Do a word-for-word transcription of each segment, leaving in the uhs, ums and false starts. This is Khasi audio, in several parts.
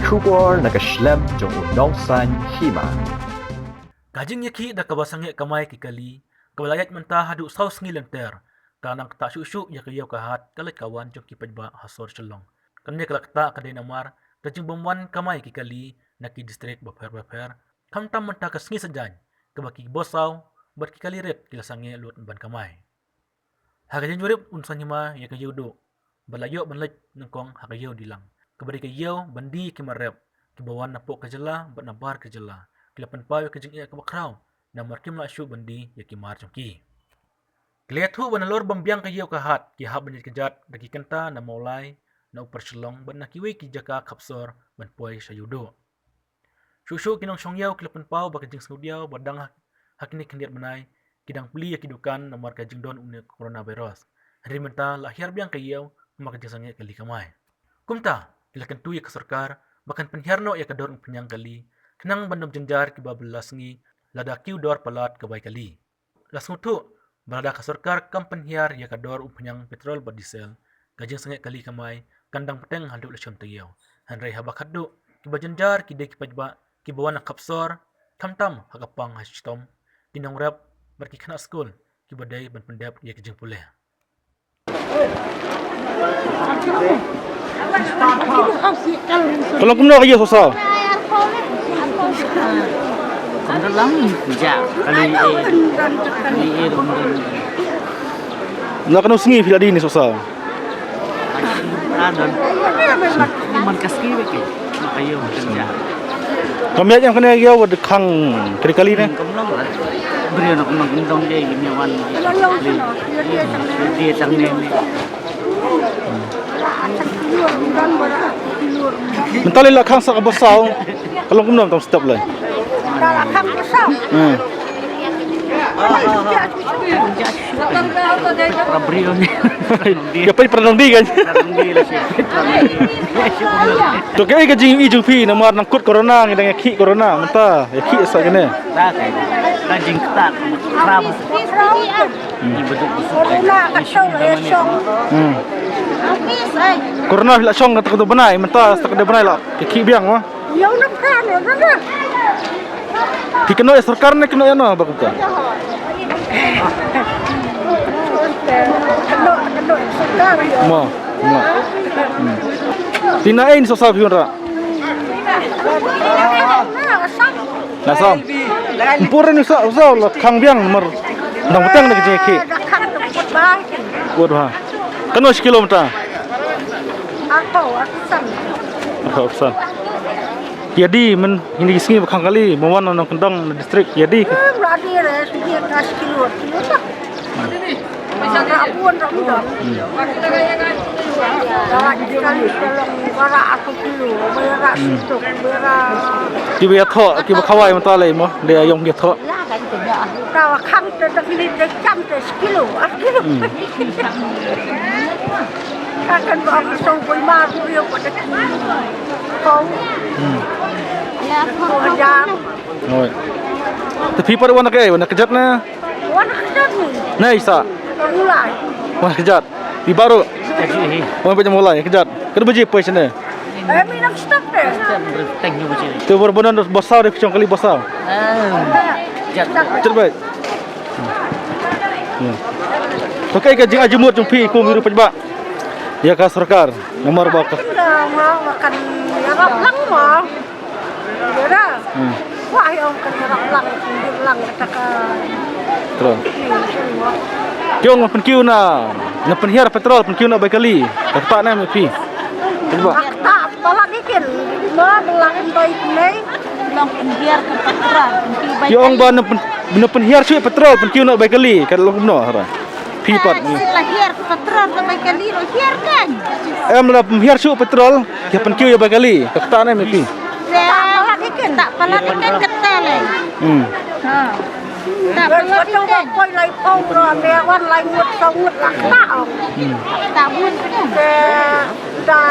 Khubor na ka shlem jong u nongsan hima. Ka jingïakhih da kaba sangeh kamai ki kali, kaba la ïaid mynta haduh saw sngi lynter, ka nang ktah shuh shuh ïa ka ïew ka hat, ka leit ka wan jong ki paidbah ha sor Shillong. Kane ka la ktah ka dei namar ka jingbym wan kamai ki kali na ki distrik bapher bapher, khamtam mynta ka sngi Saitjaiñ, kaba ki bosaw bad ki kali rit ki la sangeh lut ban kamai. Ha ka jingïarap u nongsan hima ïa ka ïew duh, ba la ïoh ban leit nyngkong ha ka ïew dilang, kaba dei ka ïew ban die ïa ki mar rep kiba wan napoh ka jylla bad nabar ka jylla, ki la pynpaw ïa ka jingeh kaba khraw namar kim lah shuh ban die ïa ki mar jong ki. Ki la ïathuh ba nalor bym biang ka ïew ka hat, ki hap ban ïaid kjat da ki kynta na Mawlai, na Upper Shillong bad na kiwei ki jaka khapsor ban poi sha ïew duh. Shuh shuh ki nongshong ïew ki la pynpaw ba ka jingsngewdiaw ba dang ha, ha kine khyndiat bnai, ki dang plie ïa ki dukan namar ka jingdon une u coronavirus. Hynrei mynta la hiar biang ka ïew namar ka jingsangeh kali kamai. Kumta, ki la kyntu ïa ka sorkar ba kan pynhiar noh ïa ka dor umphniang kali, khnang ban ym jynjar kiba bylla sngi lada kiew dor palat ka bai kali. La sngewthuh ba lada ka sorkar kam pynhiar ïa ka dor umphniang petrol bad diesel, ka jingsangeh kali kamai kan dang bteng haduh la shim taïew. Hynrei haba khatduh, kiba jynjar ki dei ki paidbah kiba wan na khapsor, khamtam ha ka pang ha shitom, ki nongrep bad ki khynnah skul kiba dei ban pyndep ïa ka jingpule. Ka long kumno ka ïew sohsaw? Kumno lang, ja, kali eh, kali eh, kumno. Na kano sngi phi la die ne sohsaw? Adon. Man ka sngi ba ki. Ka ïew ka ja. Kam ïaid ïa kane ïew ba dei khang kali kali ne. Kam long la. Briew na kumno kumno dong ïa ki wan. Ïa die tang ne ne. Mynta lei la khang sa ka bosaw. Ka long kumno tam step lei. Ka la khang bosaw. Hmm. Para briew ni. Ïa peit para nongdie kan. Para nongdie la shi. To kaei ka jingïohi jong phi namar nang kut corona ngi dang ïakhih corona mynta ïakhih sa kane. Ta ka, ka jingktah kram. Ni beduk busuk. Corona ka shong ïa shong. Hmm. Corona phi la shong kata ka dei bnai mynta sa ka dei bnai la ïakhih biang ma. Ïa u nongpra ne, nongpra. Phi kynnoh ïa sorkar ne kynnoh ïa no ba kumta? Kynnoh, kynnoh ïa sorkar. Mo, mo. Hmm. Phi na ei ne sohsaw phi wanrah? Na Assam. Ym pur ne sohsaw, sohsaw la khang biang namar dang bteng da ka jingïakhih. Ka khang ka put ba. Put ba. Kano shi kilometer? Arphew, arphew san. Arphew san. Ïa die mynta kine ki sngi ba khang kali, ba wan na nongkyndong na distrik, ïa die. Hmm, la die re, die ka shi kilo, kilo tak. Ra bun, ra bun. Ra kali ka long, ba ra arphew kilo, ba ra situk, ba ra. Kiba ïathoh, kiba khawai mynta lei mo, dei ïong ïathoh. Ka wa khang te da kili te cham te shi kilo, ar kilo. Hmm. Ka kan ba ka song koi mar ko yo ko da ki. Ko. Hmm. Ko hajar. Oi. Te phi pat wan na kaei, wan na kjat ne? Wan na kjat ni. Ne isa. Mulai. Wan na kjat. Di baru. Kaji hi. Wan ba jam mulai kjat. Kena baje poi sene. Eh, mi nang stop te. Te bor bonan bosaw de pichong kali bosaw. Ah. Terbaik. Hmm. To kaei ka jingajumut jong phi kum ïa u paidbah. Ïa ka sorkar. Namar ba ka. Ka ma, ma kan ïarap lang ma. Ïa da. Hmm. Wah, ïa ong kan ïarap lang, ïarap lang kata ka. Terus. Ki ong pynkiew na, na pynhiar petrol, pynkiew na bai kali. Kata ne me phi. Paidbah. Kata palat ikin, ma belang bai kene. Long pynhiar ka petrol, pynkiew bai kali. Ki ong ba na pyn-, na pynhiar shuh petrol, pynkiew na bai kali, ka long kumno hara. Phi pat. Sila hiar ka petrol ka bai kali ro hiar kan. Em la pynhiar shuh petrol, ka pynkiew ïa bai kali, ka kata ne phi. Ta palat ikan, ta palat ikan kata le. Hmm. Ha. Ta palat ikan. Koi lai pau ro, me wan lai ngut saw ngut la kata. Hmm. Ta ngut kan. Te ta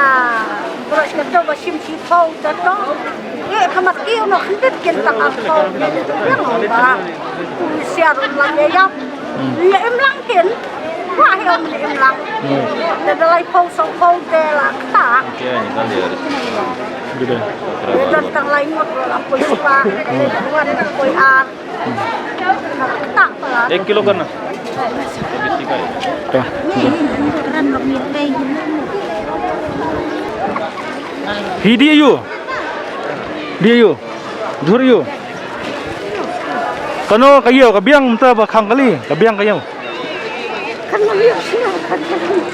bro kata ba shim shi pau ta to. Eh, ka mat kiew no khyndiat kin ta ka pau. Yang ba. Siar la ya. Ïa im lang kin. Wah, ïa im lang. Hmm. Te da lai pau saw pau te la kata. Don tang lai ngut la poi spah, wan poi ar. Ek kilo kan? Hi di ayu. Di ayu. Jhur ayu. Kano ka ïew ka biang mynta ba khang kali ka biang ka ïew.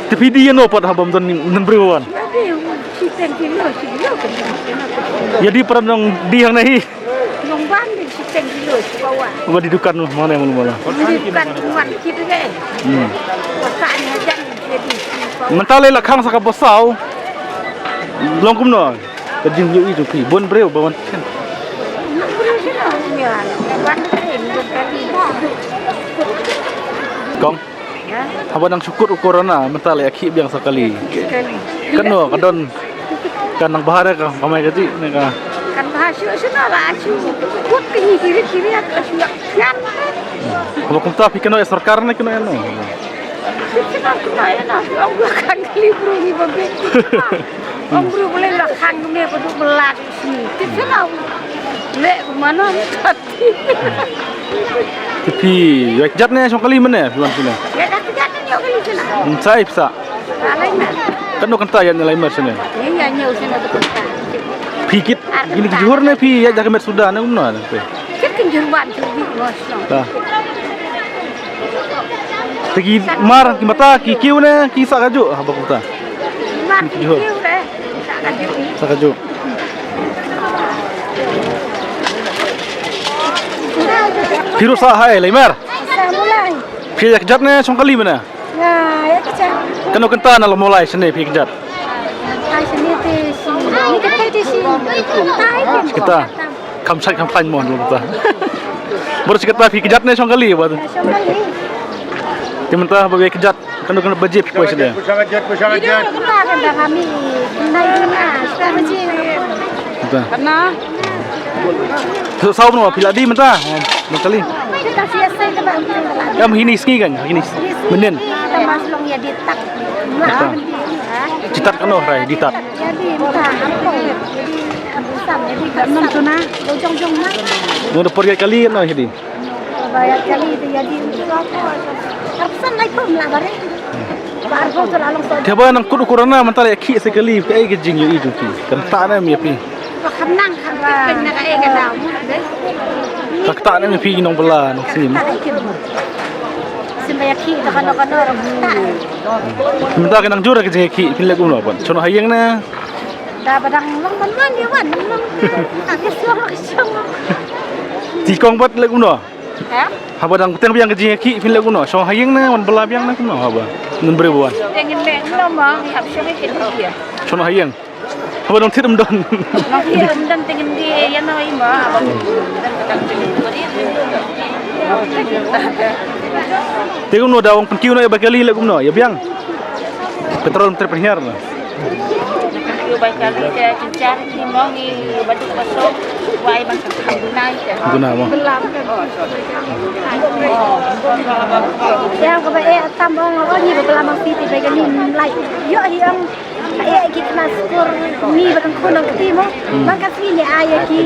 Te phi die ïano pat haba ym don, don briew wan. Ïa die para nong die hangne hi. Ba die dukan mane mulu mala. Mynta lei la khang sa kaba saw. Long kumno? Ka jingïohi jong phi bun briew ba wan. Kong. Haba nang shu kut u corona mynta lei ïa khih biang sa kali. Kano ka don ka nang bha re ka kamai ka jih ne ka. Kan bha shu shu na la shu kut kini kiri kiri ka shu yak kan. Haba kumta phi kano ïa sorkar ne kano ïano. Ong bru bele la khang ne ba du belat sini. Tip selaw. Le mana ni tati. Te phi ïa kjat ne shong kali mane phi wan sini. Ïa kjat ne shong kali sini. Sai pisa. Alai na. Kan no kanta ïa ne lai mer sini. Ïa ïa nyau sini tu kanta. Phi kit gini ki jhur ne phi ïa jaga mer suda ne umno ne phi. Kit kin jhur ban jhur bi ngos no. Te ki mar ki mata ki kiew ne ki sa kajuh ha ba kumta. Mar ki kiew ne sa kajuh. Sa kajuh. Phi ruh sa hai lai mer. Phi ïa kjat ne shong kali mane. Kano kynta na la Mawlai shane phi kjat. Kita. Kham shait kham khlaiñ mo ndu mynta. Baroh shi katta phi kjat ne shong kali ba. Te mynta ba phi kjat kano kano baje phi poi shane. Mynta. Saw no phi la die mynta. Mynta li. Em hini sngi kan hini. Mynnin. Mynta. Jitat kano hrai jitat. Nang da por ïaid kali no hi di. Te ba nang kut u corona mynta la ïa khih sa kali kaei ka jingïohi jong phi. Kan tah ne em ïa phi. Ka ktah ne em ïa phi nong Bylla nong Syiem. Mynta ka nang jur ka jingïakhih phin leh kumno ban shong ha ïing ne. Da ba dang long ban wan ïa wan long. Ka shong ka shong. Ti kong bat leh kumno. Haba dang teng biang ka jingïakhih phin leh kumno shong ha ïing ne wan bylla biang ne kumno haba. Nun briew wan. Teng in leh kumno ma hap shong ha ïing. Shong ha ïing. Haba dang thied ym don. Dang thied ym don teng in di ïa no i ma haba. Te kumno da ong pynkiew no ïa ba kali leh kumno ïa biang. Petrol trep pynhiar na. Ïa ba kali te jingjia ki mong i ba duk ba song. Wai ban ka gunai te. Guna mo. Ïa ka ba eh tam ong ong ni ba lama fiti ba kali lai. Ïoh hi ong. Ka eh ki tna skur ni ba kan khun ang kti mo. Ba ka swi ni ai ki.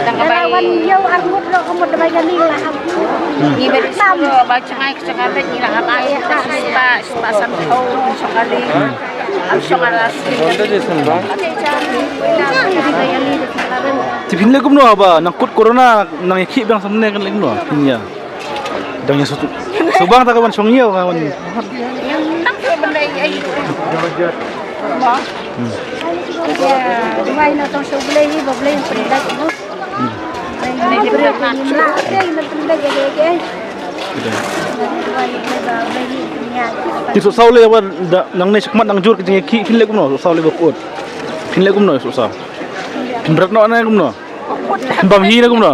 Dang ka bai wan ïoh ar mut lo ka mut ba kali la ap. Ni ba tam ba changai. Te phin leh kumno haba nang kut corona nang ïakhih biang samne kan leh kumno phin ïa. Dang ïa sut. Subang ta ka wan shong ïew ka wan. Te soh saw lei wan da nangne shakhmat nang jur ka jingïakhih phin leh kumno soh saw lei ba put. Phin leh kumno soh saw. Phin bret noh ne kumno. Phin bam hi ne kumno.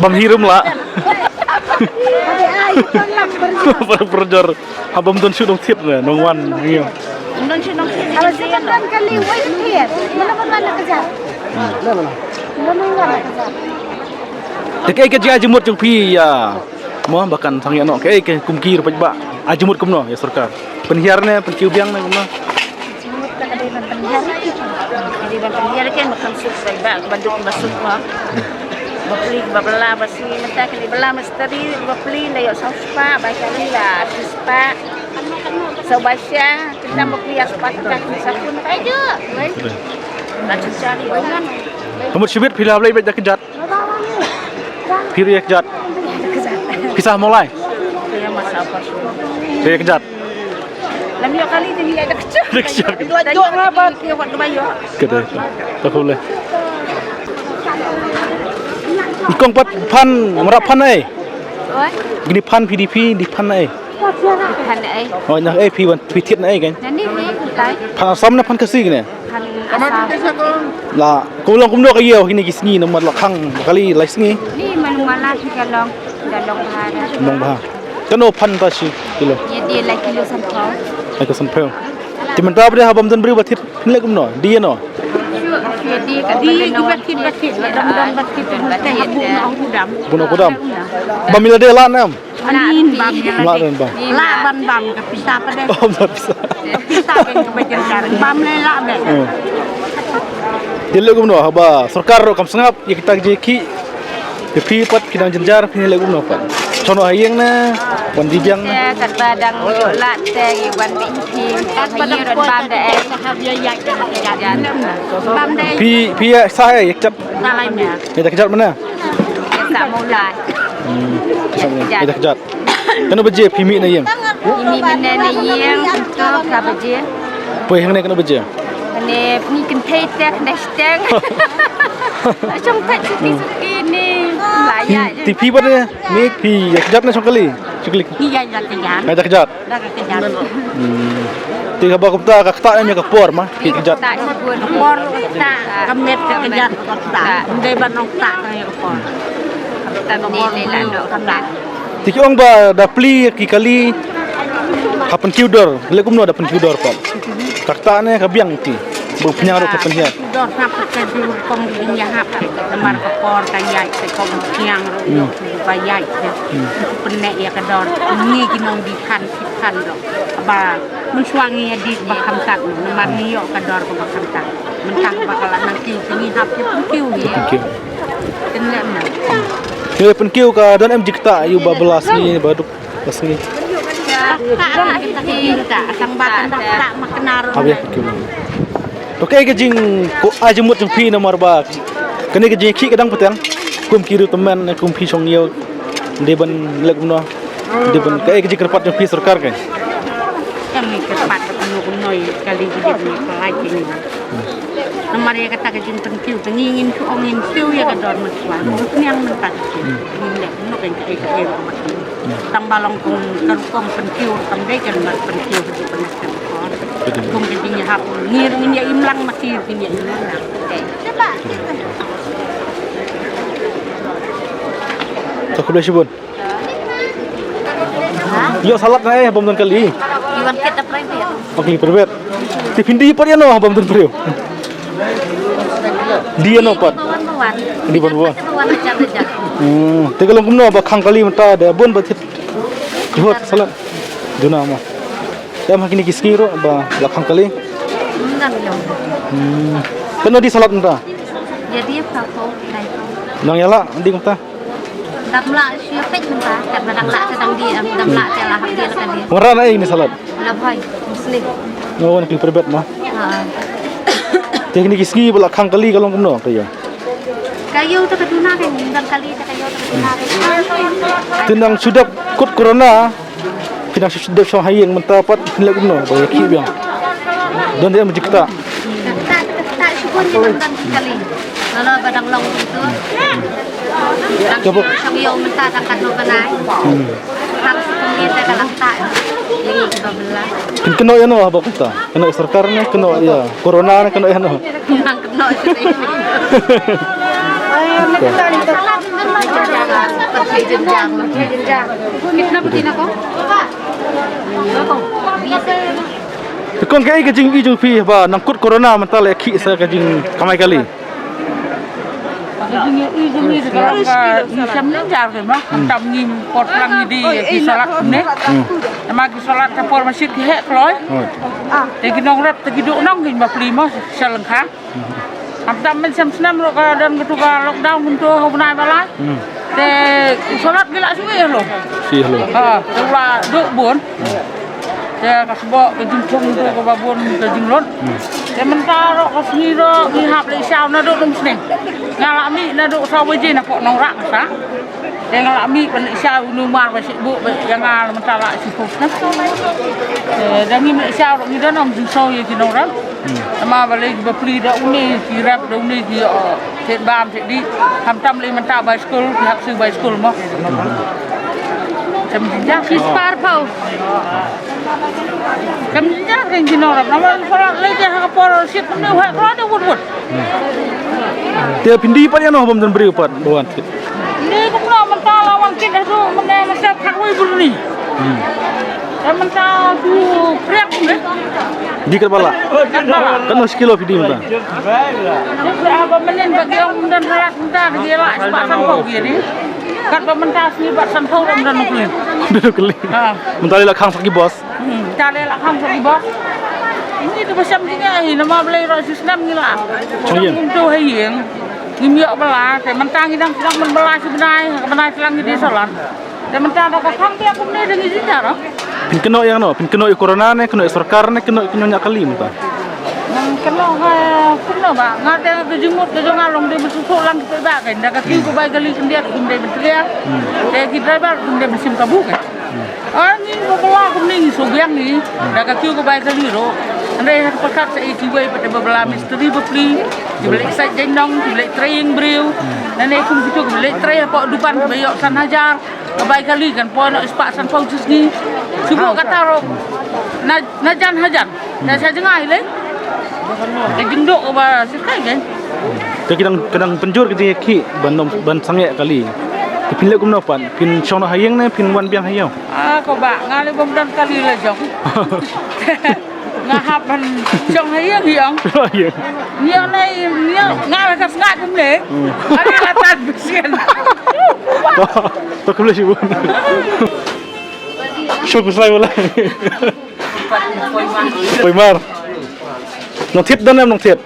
Bam hi rum la. Bar berjor. Haba ym don shuh nongthied re nongwan ngi. Ym don shuh nongthied. Haba shuh don kali wei thied. Mano mano na ka jam. Mano mano na ka jam. Te kaei ka jia jingmut jong phi ïa mo ba kan thang ïa no kaei ka kum ki ruh paidbah. Ai jingmut kumno ïa sorkar. Pynhiar ne pynkiew biang ne kumno. Pynhiar ïa ki. Ki dei ban pynhiar ïa ki, ba kham suk, ba, ba duk, ba suk mo. Ba plie, ba bylla, ba sngi, mynta ki dei bylla mistri, ba plie, da ïoh saw spah, ba shari la shi spah. Saw ba sha, ki dang ba plie ar spah, ka ki sa pun ka ju. Ba ju shari, ba ngan. Ka mut shibit phi la hap leit beit da kjat. Phi ïa kjat. Pisa molai. Ïa kjat. Lam ïoh kali tu ïa da kjat. Da kjat. Da ïoh ngapa ki wat da ïoh. Kata. Ta khule. Ikong pat phan, mara phan ai. Oi. Gini phan P D P di phan ai. Phan ai. Oh, na ai phi wan phi thied na ai kan. Nani ni tai. Phan Assam na phan Khasi kine. La, ko long kumno ka ïew kine ki sngi namar la khang kali lai sngi. Ni manu mala ki ka long, da long bha da. Long bha. Kano phan ta shi kilo? Ïa die lai kilo sanphew. Lai kilo sanphew. Te mynta ba dei haba ym don briew ba thied phin leh kumno? Die no. Ïa die ka die ki ba thied ba thied, la dam dam ba thied, ba thied, ba thied. Bun ong kudam. Ba mi la dei la nam. Anin bam ïa la. La ban bam. La ban bam ka pisa pat de. Oh, ban pisa. Pisa ban ka bajan kar. Bam le la be. Hmm. Te leh kumno haba sorkar ruh kam sngap ïa kita ki jingkhih. Ïa phi pat ki dang jynjar phi leh kumno pat. Chano ha ïing ne wan ji biang ne. Te katba dang ïoh lad te ïa wan bih phi. Katba dang bam da ei. Bam da ei. Phi phi ïa sa ei ïa kjat. Sa lai mia. Ïa kjat mana? Ïa sa mula. Hmm. Ïa kjat. Kano baje phi mih na ïing? Phi mih mynne na ïing, to ka baje. Poi hangne kano baje? Hangne phi kynthei te kynthei shteng. Shong thait suki suki ni. La ïa. Te phi ba ne, mih phi ïa kjat ne shong kali? Shong kali. Ni ïa ïa kjat. Ïa kjat. Hmm. Te kaba kumta ka ktah ne ka por ma, ki kjat. Por ktah, ka met ka kjat ka ktah. Ym dei ban ong ktah ka por. Te ki ong ba da plie ki kali ha pynkiew dor, leh kumno da pynkiew dor pat. Ka ktah ne ka biang ki. Ba pynhiar ruh ka pynhiar. Dor hap ka jur kong ding ïa hap. Namar ka por ka ïaid ka kong pynhiar ruh. Ba ïaid. Pyneh ïa ka dor. Ngi ki nong di khan. Kan dok. Ba mynshuwa ngi ïa die ba kham kat namar ngi ïoh ka dor ba kham kat. Mynta ba ka la nang kiew ngi hap ïa pynkiew ngi. Pynkiew. Tynlem na. Ïa pynkiew ka don em jingktah ïa u ba bylla sngi ba duk ba sngi. Ka ka kita kita tang ba kan ba ka ma kena ro. Hap ïa pynkiew. To kaei ka jing ko ai jingmut jong phi namar ba kane ka jingkhih ka dang pateng kum ki riewtymmen kum phi shong ïew. Dei ban leh kumno? Dei ban kaei ka jingkyrpad jong phi sorkar ka? Kami kyrpad kumno kumno ïa kali jong phi ka lai jong ngi. Namar ïa kata ka jingpynkiew ka ngi ngin shu ong ngin kiew ïa ka dor mynta. Ngin ïa mynta. Ngin leh kumno kan kaei kaei. Tang ba long kum ka rukom pynkiew kam dei kan ban pynkiew ha ki pynah kan. Kum ka jingïahap ngin ngin ïa im lang ma ki ngin ïa im lang. Te khublei shibun. Ïoh salad na eh bym don kali. Iwan kita private. Okey, private. Te phin die pat ïano bym don briew. Die ïano pat. Bawan bawan. Die bawan bawan. Bawan ajar ajar. Hmm, te ka long kumno ba khang kali mynta da bun ba thied. Ïoh salad. Duna ma. Em ha kine ki sngi ruh ba la khang kali. Ngan ïoh. Hmm. Kano die salad mynta? Ïa die pha ko, nai ko. Nang ïa la die mynta. Dam la shu peit mynta, kat ba dang la te dang die, dam la te la hap die la ka die. Wanrah na ei kine salad? La bhai, musli. Oh, na kli perbet ma. Ha. Te kine ki sngi ba la khang kali ka long kumno ka ïa. Ka ïa te ka duna ka ngi dang kali te ka ïa te ka duna ka. Te nang shu dep kut corona. Phi nang shu dep shong ha ïing mynta pat phin leh kumno ba ïa khih biang. Don dei em jingktah. Ktah, ktah shibun ïa nang don kali. Lano ba dang long tu. Dang shong ïew mynta dang katno bnai. Hmm. Hap shibun ïa te ka la ktah. Ïa ngi kiba bylla. Phin kynnoh ïano haba kumta? Kynnoh ïa sorkar ne kynnoh ïa corona ne kynnoh ïano? Nang kynnoh ïa te. Te kong kaei ka jingim jong phi ba nang kut corona mynta la khih sa ka jingkamai kali. Ka jingïohi jong ngi ka long ka ngi shem jynjar, khamtam ngim por plang ngi die ki solar kumne. Namar ki solar ta por masjid ki heh kloi. Te ki nongrep te ki duh nong ki ba pli mo sha lyngkha. Khamtam mynshem snem ruh ka don katu ka lockdown kumtu ha u bnai ba lai. Te ki solar ki la shu ïeh halor. Shu ïeh halor. Ha, te u la duh bun. Te ka sboh ka jingthung ruh kaba bun ka jinglut. Te mynta ruh ka sngi ruh ngi hap leit shaw naduh umsning. Nga la mih naduh saw baje na pok nongrah ka sa. Te nga la mih ban leit shaw uni u mar ba shu buh ba ïa nga mynta la shiphew snem. Te da ngim leit shaw ruh ngi don ym jingsngew ïa ki nongrah. Namar balei kiba pli da une ki rep da une ki ïoh thied bam thied dih. Khamtam lei mynta bai skul ki hap siew bai skul mo. Kam jynjar ki spar pau. Kam jynjar kein ki nongrep namar ki palat lei te ha ka por shit kumne u heh kloi da wut wut. Te phin die pat ïano bym don briew pat ba wan thied. Ni kumno mynta la wan kit haduh mynne mynta khatwei bun ni. Te mynta tu priak ne. Die katba lah. Katno shi kilo phi die mynta? Ba mynnin ba ki ong ym don halat mynta ki lah spah sanphew ki die. Katba mynta sngi bad sanphew ym don u kylliang. Ym don u kylliang. Ha. Mynta lei la khang sa ki bos. Hmm, ta lei la khang sa ki bos. Ngi tu ba shem jingeh hi namar balei ruh shu snem ngi la. Shong ïing. Ngim tu ha ïing. Ngim ïoh bylla te mynta ngi dang sdang ban bylla shi bnai, ha ka bnai sdang ngi die solar. Te mynta da ka khang biang kumne da ngi jynjar. Phin kynnoh ïa no, phin kynnoh ïa u corona ne kynnoh ïa sorkar ne kynnoh ïa ki nongñiah kali mynta. Nang kynnoh ha kumno ba nga te ka jingmut ka jong nga long dei ban shu shu lang ki paidbah kein da ka kiew ka bai kali khyndiat kim dei ban tlia. Te ki driver kim dei ban shim kabu kein. Ar ngi ba bylla kumne ngi shu biang ngi da ka kiew ka bai kali ruh. Hynrei ha ka pyrkhat sa ïa kiwei pat ba bylla mistri ba pli. Kiba leit sait jaiñnong, kiba leit trei ïing briew. Nangne kum kitu kiba leit trei hapoh dukan kiba ïoh san hajar. Ka bai kali kan poi noh spah sanphew shi sngi. Shu buh kata ruh na na jan hajan. Na sha jngai lei. Ka jingduk ba shu kai kein. Te ki dang ki dang pynjur ki jingïakhih ban nym ban sangeh kali. Te phin leh kumno pat phin shong noh ha ïing ne phin wan biang ha ïew. Ah, ko ba nga lei bym don kali la jong. Nga hap ban shong ha ïing hi ong. Ha ïing. Ngi ong nei ngi ong nga la ka sngat kumne. Nga la tan bisian. To kumne shi bun. Shong ku slai wala. Poimar. Nongthied don em nongthied.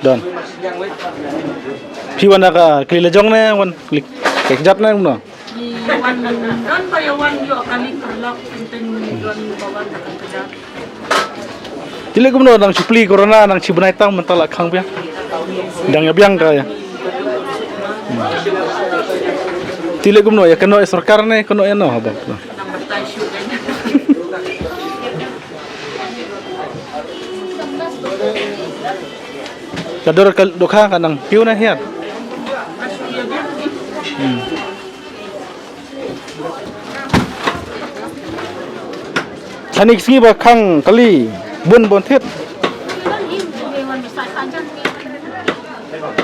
Don. Phi wan da ka kali la jong ne wan kali ka kjat ne kumno. Wan don ba ïa wan ïoh kali paralok teng teng don ba wan da ka kjat. Te leh kumno dang shu pli corona dang shi bnai tam mynta la khang biang. Dang ïa biang ka ïa. Te leh kumno ïa kano ïa sorkar ne kano ïa no haba. Ka dor ka dohkha ka nang piew na hiar. Hmm. Kane ka sngi ba khang kali bun bun thied.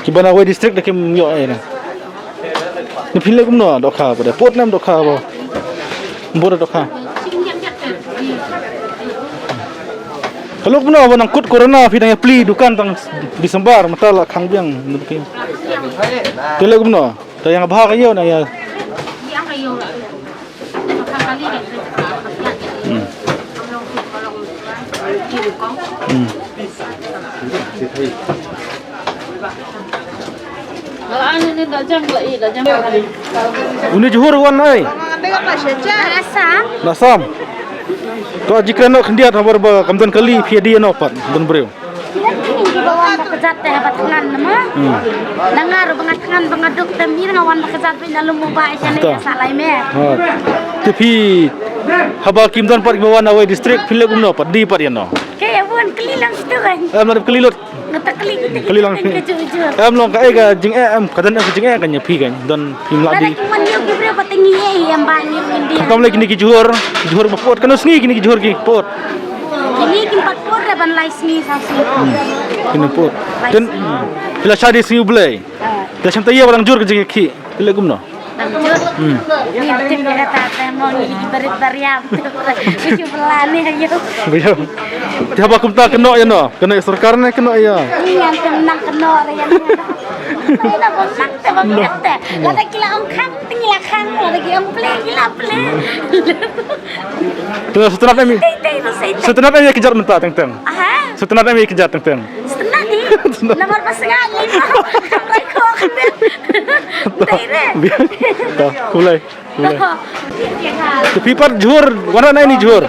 Kiba na wei district da kim ïoh ei na. Ni phi leh kumno dohkha ba da put nam dohkha ba. Bun dohkha. Ka lok kumno ba nang kut corona phi dang ïa pli dukan tang December mynta la khang biang. Phi leh kumno. Te ïa nga bha ka ïew na ïa. Hmm. Hmm. Uni jhur wan ai. Assam. Assam. To ji kren noh khyndiat habar ba kam don kali phi die noh pat don briew. Kine kine ki ba wan ba kjat te haba thngan nama. Hmm. Na nga ruh ba nga thngan ba nga duk te mir nga wan ba kjat ba ina lum ba sha ne. Ta. Ka sa lai me. Ha. Te phi haba kim don pat ki ba wan away district phi leh kumno pat die pat ïa no. Ke ïa wan kli lang situ kan. Em la dep kli lut. Nga ta kli kli. Kli lang. Ke jujur. Em long ka ei ka jingeh em ka don em ka jingeh kan ïa phi kan don phim lah die. Ki man ïa ki briew ba te ngi ei em ba ngi India. Kam leh kine ki jhur, ki jhur ba put kano sngi kine ki jhur ki put. Kine kim pat pur re ban lai sngi sa sngi. Hmm. Kine pur. Lai sngi. Phi la shadi sngi U Blei. Ah. Phi la shim ta ïa ba dang jur ka jingïakhih. Phi leh kumno. Tam jur. Hmm. Ni tip ïa kata te mo ngi ki barit bariam. Biju bela ni ayo. Biju. Te haba kumta kynnoh ïa no? Kynnoh ïa sorkar ne kynnoh ïa? Ni ngan tem nang kynnoh ïa. Ina bom nang te bom nang te. Lada ki la ong khang te ngi la khang, lada ki ong plie ngi la plie. Te shu tynnat em. Tei tei no sei tei. Shu tynnat em ïa kjat mynta teng teng. Aha. Shu tynnat em ïa kjat teng teng. Shu tynnat ni. Namar ba sngap ni. Kam rai ko. Tei re. Ta, kulai. Kulai. Te phi pat jhur, wan na ini jhur.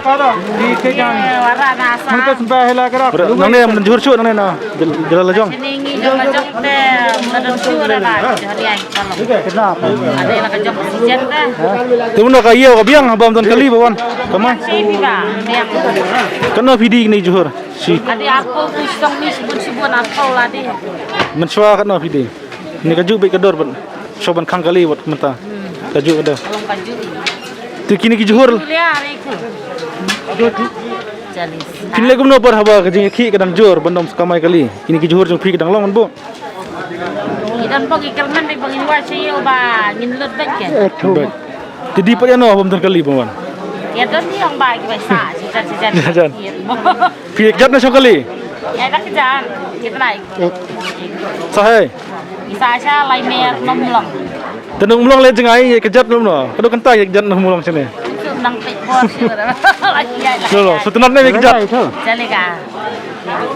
Di ke jang. Wara na sa. Mun ka sembah hela kerak. Nangne mun jhur shu nangne na. Jylla Lajong. Ini ngi jong Lajong te, mun jhur na. Jhur ni ai. Kenapa? Ada yang lagi jong oksigen te. Te mano ka ïew ka biang haba ym don kali ba wan. Kamai. Sih biang. Biang. Kano phi die kine ki jhur? Shi. Adi arphew tu song ni shibun shibun arphew ladi. Mynshuwa kano phi die? Ni kajuh beit ka dor bad shuwa ban khang kali bad mynta. Kajuh ka dor. Along kajuh. Te kine ki jhur. Lia ari ku. Jalis. Phin leh kumno pat haba ka jingïakhih ka dang jur ban ym kamai kali? Kine ki jhur jong phi ka dang long ban buh. Ki don bok ki kyrmen bad bok ngin wad sha ïew ba ngin lut bad ke. Bad. Te die pat ïa no bym don kali ban wan. Ïa don ni ong ba ki bai sa sijan sijan. Sijan. Phi ïa kjat na shong kali? Ïa da kjat. Ki tnai. Sa hei. Isa sha lai mer nom long. Te nong mlong le jngai ïa kjat nom no. Ka dok kynta ïa kjat nong mlong shane. Nang peit bor shu. Lo lo, shu tynnat ne ïa kjat. Jale ka.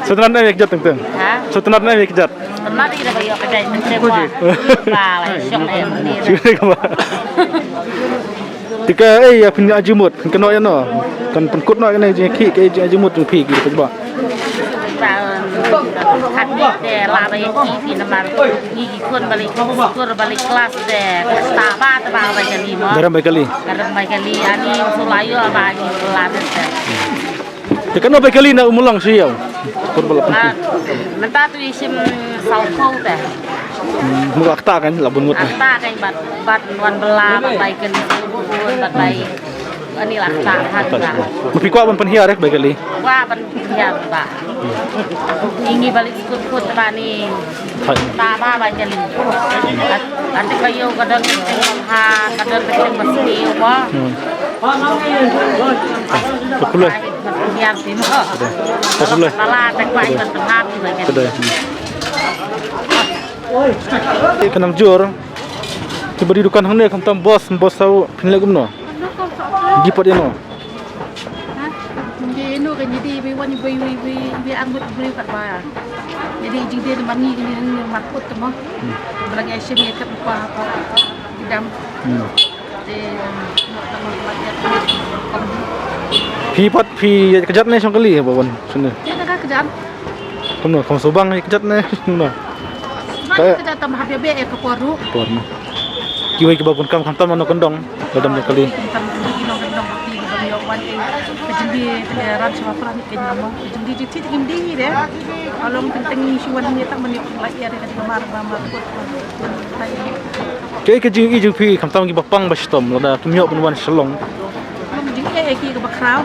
Shu tynnat ne ïa kjat teng teng. Ha? Shu tynnat ne ïa kjat. Tynnat ïa ba ïoh kjat teng teng. Ba la shong em ni. Shu ne ka ba. Te kaei ïa phin ïa jingmut, phin kynnoh ïa no. Kan pynkut noh ïa ne jingkhih kaei ïa jingmut jong phi ki pynbah. Ba, khat ni te la ba ïa ki phi namar ngi ki khun ba leit skul ba leit klas te ka stad ba te ba bai kali mo. Ka rem bai kali. Ka rem bai kali ani shu la ïoh ba ngi la te. Te kano bai kali na u Mulong shi ïew. Kur ba la pynti. Mynta tu i shim saw phew te. Hmm, mut akta kan la bun mut. Akta kan bad bad wan bela bad bai kali bun bad bai. Ani la akta ha. Ma phi kwah ban pynhiar eh bai kali. Kwah ban pynhiar ba. Ingi balik skut kut ba ni. Hai. Ta ba bai kali. Ati ba ïew ka don teng ha ka don teng ba sini ba. Hmm. Ka pulai. Ïa, sino? Ka pulai. Tala, tak bai, ban tengah, bai, kan. Kedai. Ka nang jur. Te ba die dukan hangne khamtam bos, bos saw phin leh kumno. Dei pat ïa no. Ha? Ngi ïa no ka ngi dei bai wan bai bai bai bai angut bai kat ba. Ngi dei jingdei man ngi ngi ngi markut te mo. Hmm. Ba la ngi shim ïa kat ba ba. Dam. Hmm. Phi pat phi ïa kjat ne shong kali ba wan shane. Ïa ka kjat. Kumno, kham subang ïa kjat ne kumno. Ka ïa kjat tam hap ïa be ïa ka por ruh. Por ruh. Kiwei kiba bun kam khamtam ano kyndong ba dam kali. Tam ki nongkyndong ba phi ba ïoh wan ïa ka jingdie ka ran sha ba pran. Kynjama jingdie jingthied jingdie de. Along teng teng shu wan ïa tang ban ïoh la ïa ka jingmar ba mar. Kaei ka jingïohi jong phi khamtam kiba pang ba shitom lada kim ïoh ban wan sha Shillong. Long jingïohi ïa ki kaba khraw.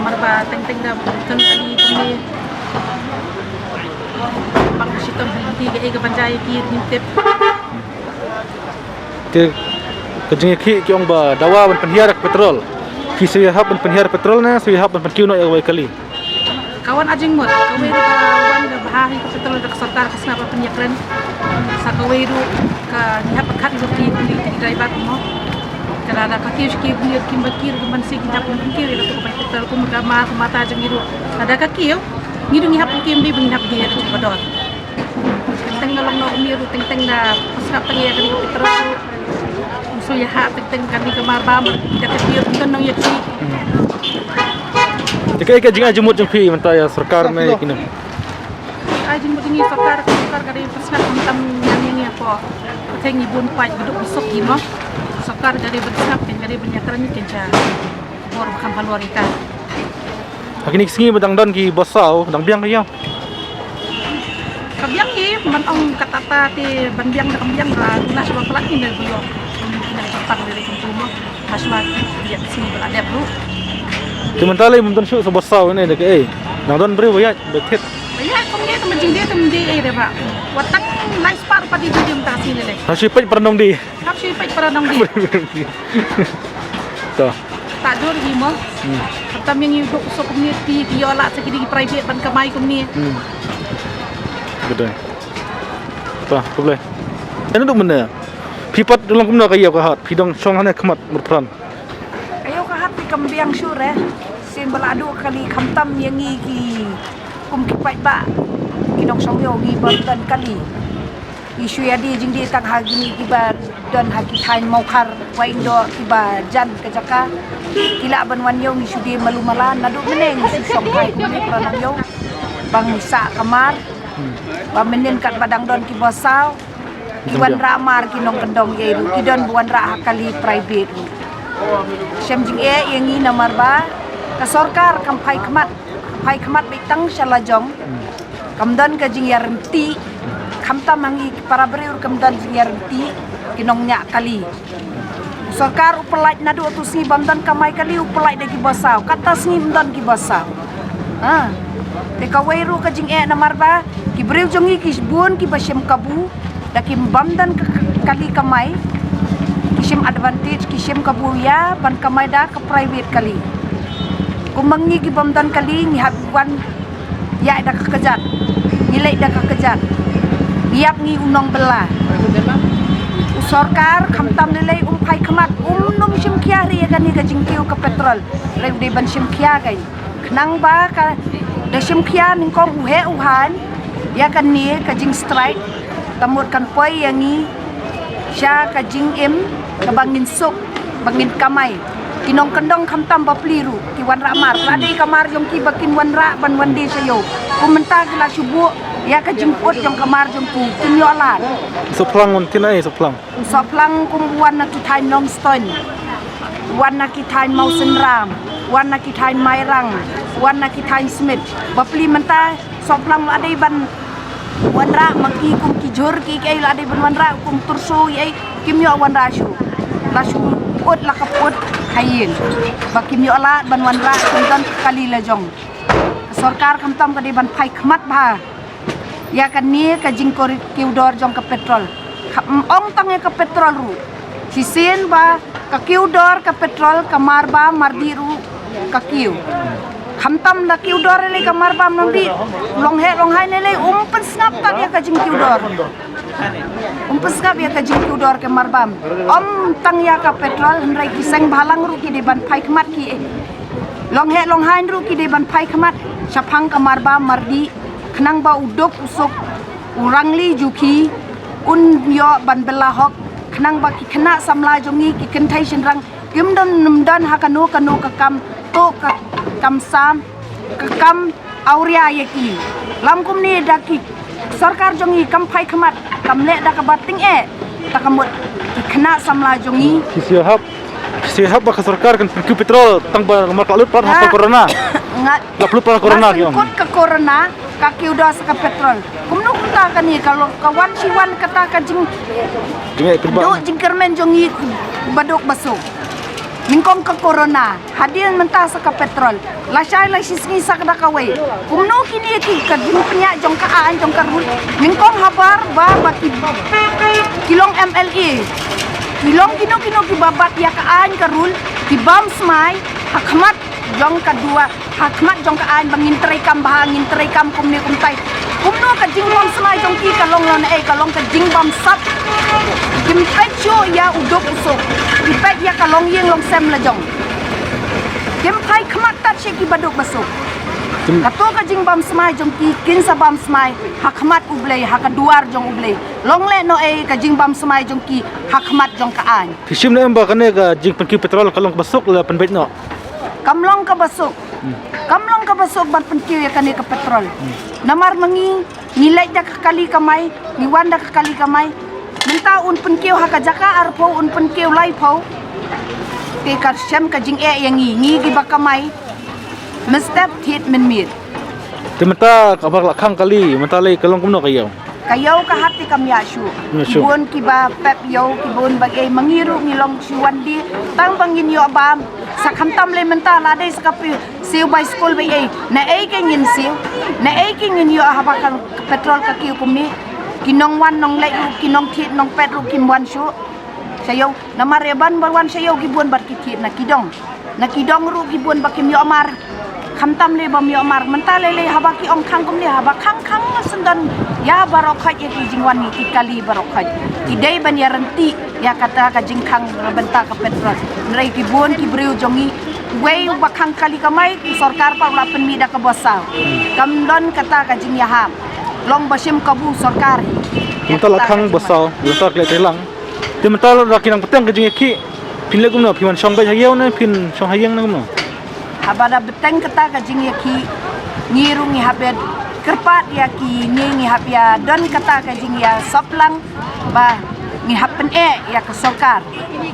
Mar ba teng teng da teng teng ki pang ba shitom ki kaei ka ban jia ïa ki ngim tip. Te ka jingïakhih ki ong ba dawa ban pynhiar ïa ka petrol. Ki shu ïahap ban pynhiar petrol ne shu ïahap ban pynkiew noh ïa kawei kali. Ka wan ha jingmut, kawei ruh ka wan ka bha hi ka petrol da ka sorkar ka sngap ban pynïakren. Sa kawei ruh ka ngi hap ban khot ïa ki ki driver mo. Ka lada ka kiew shi ki bniat kim ba kiew ruh ban sing ngi hap ban pynkiew ïa ka petrol kum ka ma ka mata jong ngi ruh. Lada ka kiew ngi ruh ngi hap ban kiew dei ban ngi hap dei ïa ka jingba dor. Teng teng ka long noh mier, teng teng da sngap teng ïa kane ka petrol. Shu ïa ha teng teng kane ka mar ba mar da ka tiar teng nang ïa ki. Te kaei ka jingai jingmut jong phi mynta ïa sorkar me ïa kine. Ai jingmut jong ngi sorkar, sorkar ka dei ban sngap mynta ïa ngi ïa ko. Ka teng ngi bun paid ba duk ba suk ngi mo. Sorkar ka dei ban sngap, ka dei ban ïa kren ngi ka ja. Bor ba kham halor ïa ka. Ha kine ki sngi ba dang don ki bos saw, dang biang ka ïew. Ka biang hi, ban ong kata kata te ban biang da kam biang da, duna shuwa pala ki ne ba ïoh. Ki ne ba pang da kum kum. Ha shuwa ki biang sngi ba la dep ruh. Te mynta lei mynta shu sa bos saw ne da kaei. Dang don briew ba ïaid ba thied. Ïa kumne te mynjing de te mynde eh de ba. Wat tang lai spah ruh pat de de mynta shi lei lei. Hap shu peit para nongdie. Hap shu peit para nongdie. To. Ta dur hi mo. Hmm. Khamtam ïa ngi u duk u suk kumne te ki ïoh lah sa ki dei ki private ban kamai kumne. Hmm. Good day. To, khublei. Ïa naduh mynne. Phi pat long kumno ka ïew ka hat, phi dang shong hangne khmat Murphrang. Ka ïew ka hat phi kam biang shuh re. Sien ba la duh kali khamtam ïa ngi ki kum ki paidbah. Ki nongshong ïew ngi bym don kali. Ngi shu ïa die jingdie tang ha kine kiba don ha ki thaiñ Mawkhar, Wahingdoh kiba jan ka jaka. Ki lah ban wan ïew ngi shu die malu mala, naduh mynne ngi shu shong kai kumne para nongïew. Ba ngi sah kamar. Ba mynnin katba dang don kiba saw. Ki wanrah mar ki nongkyndong ïa ruh, ki don ba wanrah ha kali private ruh. Shem jingeh ïa ngi namar ba ka sorkar kam phai khmat, phai khmat beit tang sha lajong. Kam don ka jingïaryntih, khamtam ha ngi ki para briew ruh kam don jingïaryntih, ki nongñiah kali. Sorkar u pyllait naduh tu sngi bym don kamai kali u pyllait da kiba saw. Kata sngi ym don kiba saw. Ha. Te kawei ruh ka jingeh namar ba ki briew jong ngi ki bun kiba shem kabu da ki bym don ka, ka, kali kamai. Ki shem advantage ki shem kabu ïa ban kamai da ka private kali. Kum ma ngi ki bym don kali ngi hap wan ïa da ka kjat. Ngi leit da ka kjat. Ngi ïap ngi u nongbylla. U sorkar khamtam lei lei um phai khmat um nym shim khia ri ïa kane ka jingkiew ka petrol. Re u dei ban shim khia kai. Khnang ba ka da shim khia nyngkong u heh u haiñ ïa kane ka jingstrike. Ka mut kan poi ïa ngi sha ka jingim kaba ngin suk ba ngin kamai. Ki nongkyndong khamtam bapli ruh ki wanrah mar. La dei ka mar jong ki ba kin wanrah ban wan die sha ïew. Kum mynta ki la shu buh ïa ka jingpyut jong ka mar jong ki. Kin ïoh lad. Sohphlang wan kin ai Sohphlang. Sohphlang kum wan na ki thaiñ Nongstoiñ. Wan na ki thaiñ Mawsynram. Wan na ki thaiñ Mairang. Wan na ki thaiñ Smit. Bapli mynta Sohphlang la dei ban wanrah ma ki kum ki jhur ki kiei la dei ban wanrah kum Tyrso kiei kim ïoh wanrah shuh. La shu pyut la ka pyut ha ïing. Ba kim ïoh lad ban wanrah kum don kali lajong. Ka sorkar khamtam ka dei ban phai khmat bha. Ïa kane ka jingkor kiew dor jong ka petrol. Kham ong tang ïa ka petrol ruh. Shisien ba ka kiew dor ka petrol ka mar bam mar dih ruh ka kiew. Khamtam da kiew dor lei ka mar bam mar dih. Long heh long haiñ lei um pynsngap tat ïa ka jingkiew dor. Um pynsngap ïa ka jingkiew dor ka mar bam. Ym tang ïa ka petrol hynrei ki seng bhalang ruh ki dei ban phai khmat ki. Long heh long haiñ ruh ki dei ban phai khmat shaphang ka mar bam mar dih. Khnang ba u duk u suk u rangli jong ki un ïoh ban bylla hok khnang ba ki khynnah samla jong ngi ki kynthei shynrang kim don nym don ha kano kano ka kam to ka kam sam ka kam awria ïa ki. Lam kumne da ki sorkar jong ngi kam phai khmat kam leh da kaba tyngeh ta ka mut ki khynnah samla jong ngi. Ki sngewhap, ki sngewhap ba ka sorkar kan pynkiew petrol tang ba mar ka lut pat ha ka corona. Nga la plut pat ha corona ki ong. Kut ka corona ka kiew dor sa ka petrol. Kumno kumta kane ka long ka wan shi wan kata ka jing. Jingeh pynbah. Duk jingkyrmen jong ngi baduk basuk. Nyngkong ka corona. Hadien mynta sa ka petrol. Lashai la shisngi sa ka da kawei. Kumno kine ki ka jingpynïaid jong ka aiñ jong ka rul. Nyngkong habar ba ba ki ki long M L A. Ki long kino kino ki ba bat ïa ka aiñ ka rul. Ki bam smai ha khmat jong ka duar. Ha khmat jong ka aiñ ba ngin trei kam bha ngin trei kam kumne kumtai. Kumno ka jingbam smai jong ki ka long lon ei ka long ka jingbam sap. Kim peit shuh ïa u duk u suk. Ki peit ïa ka long ïing long sem la jong. Kim phai khmat tat sha ki baduk basuk. Kato ka jingbam smai jong ki kin sa bam smai ha khmat U Blei ha ka duar jong U Blei. Long leh no ei ka jingbam smai jong ki ha khmat jong ka aiñ. Phi shim ne em ba kane ka jingpynkiew petrol ka long ka basuk la pynbeit no. Kam long ka basuk. Kam long ka basuk ban pynkiew ïa kane ka petrol. Namar ma ngi ngi leit da ka kali kamai ngi wan da ka kali kamai. Mynta un pynkiew ha ka jaka arphew un pynkiew laiphew. Te ka shem ka jingeh ïa ngi ngi ki ba kamai. Mynstep thied mynmiet. Te mynta ka bar la khang kali mynta lei ka long kumno ka ïew. Ka ïew ka hat te kam ïa shu. Ki bun ki ba pep ïew ki bun ba ei ma ngi ruh ngi long shu wan die tang ba ngin ïoh bam. Sa khamtam lei mynta la dei sa ka pi Siew bai skul bai ei, na ei ka ngin siew, na ei ka ngin ïoh haba ka petrol ka kiew kumne. Ki nongwan nongleit ruh, ki nongthied nongpet ruh kim wan shuh. Sha ïew, namar ïa ban bar wan sha ïew ki bun bad ki thied na ki dong. Na ki dong ruh ki bun ba kim ïoh mar. Khamtam lei bym ïoh mar, mynta lei lei haba ki ong khang kumne, haba khang khang syndon ïa baroh khoit ïa ki jingwan ngi ki kali baroh khoit. Ki dei ban ïa rynti ïa kata ka jingkhang na bynta ka petrol. Hynrei ki bun ki briew jong ngi, uwei uba khang kali kamai, u sorkar pat u la pynmih da kaba saw. Kam don kata ka jingïahap. Long ba shim kabu sorkar hi. Mynta la khang ba saw, mynta ka leh lang. Te mynta la ki nang bteng ka jingïakhih. Phin leh kumno, phi wan shong beit ha ïew ne phin shong ha ïing ne kumno? Haba da bteng kata ka jingïakhih, ngi ruh ngi hap ïa kyrpad ïa kine, ngi hap ïa don kata ka jingïasoplang ba ngi hap pyneh ïa ka sorkar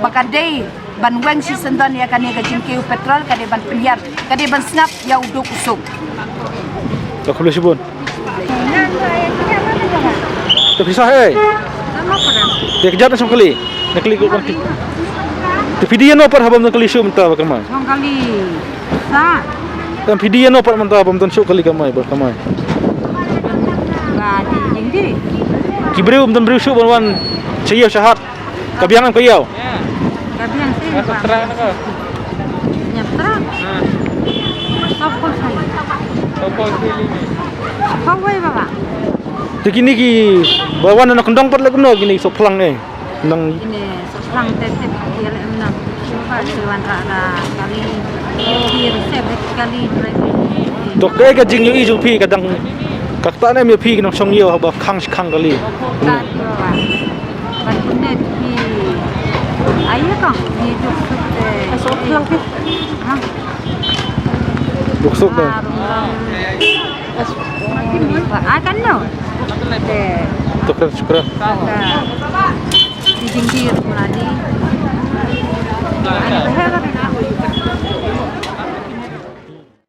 ba ka dei ban weng shisyndon ïa kane ka jingkiew petrol, ka dei ban pynhiar, ka dei ban sngap ïa u duk u suk. Ka khublei shibun. Te phi sah hei? Te ka jat na shong kali. Na kali ko kan. Te phi dei ïano pat haba ym don kali shuh mynta ba kamai? Shong kali. Sah. Te phi dei ïano pat mynta ba ym don shuh kali kamai ba kamai? Ba dei jingdei. Ki briew ym don briew shuh ban wan sha ïew sha hat. Ka biang em ka ïew? Ka biang sih, Bang. Terang na ka. Nyap terang. Ha. Sopol sali. Sopol sali ni. Sopol wei, Baba. Te kine ki ba wan na kyndong pat leh kumno kine ki soplang ne? Nang kine soplang te te ki leh em na. Sopol te wan ra ra kali. Ki rese bet kali. To kaei ka jingïohi jong phi ka dang, kata ne em ïa phi ki nongshong ïew haba khang shi khang kali. Ka ïoh ba. Ban pyneh ki. Ai ïa kong, ngi duk suk te. Suk lang phi. Ha? Duk suk te. Ah, rung rung. Ba, ah, kan no. Te. Shukran, shukran. Ka. Di jingdir mulani. Ani ba hera.